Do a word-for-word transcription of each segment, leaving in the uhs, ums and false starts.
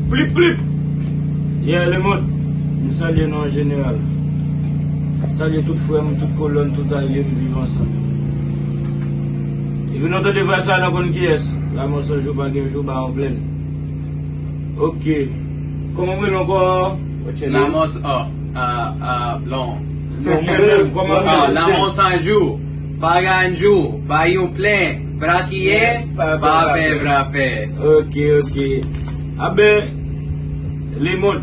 Plip, plip! Yeah, lemonn, m salye nou an jeneral. M salye tout frè m, tout kolòn, tout alye m viv ansanm. Epi nou tande vwa sa, nou konn kiyès. Lanmò san jou, pa gen jou, ba yon plèn. Ok. Kòman w rele ankò? Lamò s-, oh, ah, ah, non. Non, mwen menm, kòman mwen menm? Lanmò san jou, pa gen jou, pa yon plèn, brakiye, pa pè, pa pè. Ok, ok. Aben, lemonn,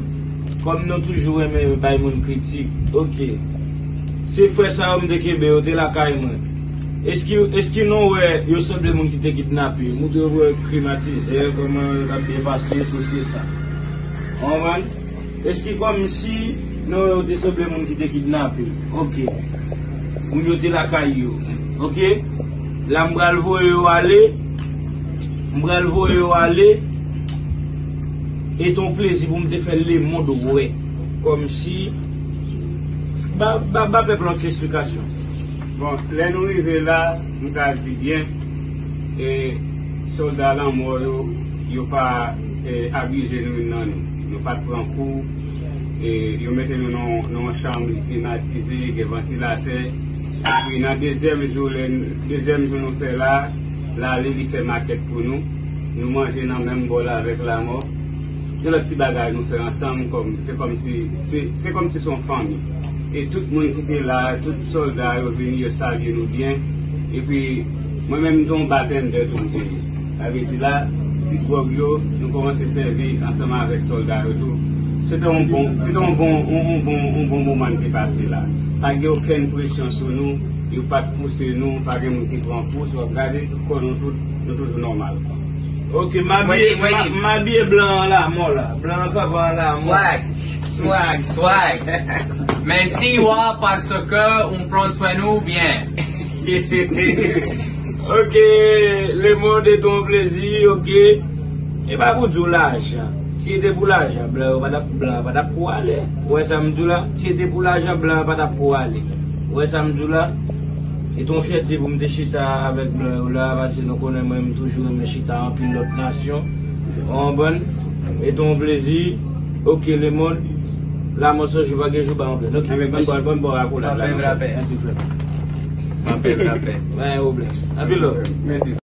kòm nou toujou renmen bay moun kritik, ok. Se frè sa yo m te kenbe, yo te lakay mwen. Eski, eski nou wè yo sanble moun ki te kidnape? Moun te wè krim atizè, kòman yo t ap byen pase, tou se sa. Ou konprann? Eski kòmsi nou wè yo te sanble moun ki te kidnape? Ok. Moun yo te lakay yo. Ok. La m pral voye yo ale. M pral voye yo ale. E te yon plezi pou m te fè lemonn wè. Kòmsi. Ba, ba, ba pèp la yon ti esplikasyon. Bon, lè nou rive la, m ka di byen, e, sòlda lanmò yo, yo pa, e, abize nou youn nan nou. Yo pa t pran kou, e, yo mete nou nan, nan yon chanm klimatize, gen vantilatè. Epi nan dezyèm jou, lè, dezyèm jou nou fè la, l ale, li fè makèt pou nou. Nou manje nan menm bòl avèk lanmò. Gen lòt ti bagay nou fè ansanm, kòm, se kòmsi, se, se kòmsi se yon fanmi. E tout moun ki te la, tout sòlda yo vini, yo salye nou byen. Epi, mwen menm, m te yon batendè tou m te ye. Sa vle di la, ti gwòg yo, nou kòmanse sèvi ansanm avèk sòlda yo tou. Se te yon bon, se te yon bon, yon, yon bon, yon bon moman n te pase la. Pa gen okenn presyon sou nou, yo pa t pouse nou, pa gen moun ki pran kou, w ap gade, tout kò nou tout, nou toujou nòmal. Ok, m abiye, m a-, m abiye blan an lanmò la. Blan an kanpe an lanmò. Swag, swag, swag. Mèsi, wa, paske ou pran swen nou byen. Ok, lemonn, se te yon plezi, ok. E pa pou di w lajan. Si se te pou lajan, blan yo pa t ap, blan yo pa t ap kou ale. Ou wè sa m di w la? Si se te pou lajan, blan yo pa t ap kou ale. Ou wè sa m di w la? E te yon fyète pou m te chita avèk blan yo la, paske nou konnen mwen, m toujou renmen chita anpil lòt nasyon. Ou konprann? E te yon plezi. Ok, lemonn. Lanmò san jou, pa gen jou, ba yon plèn. Ok, mèsi. Bon, bon, bon, akolad la. Rapè, rapè. Mèsi, frè. Rapè, rapè. Pa gen pwoblèm. Anpil love. Mèsi.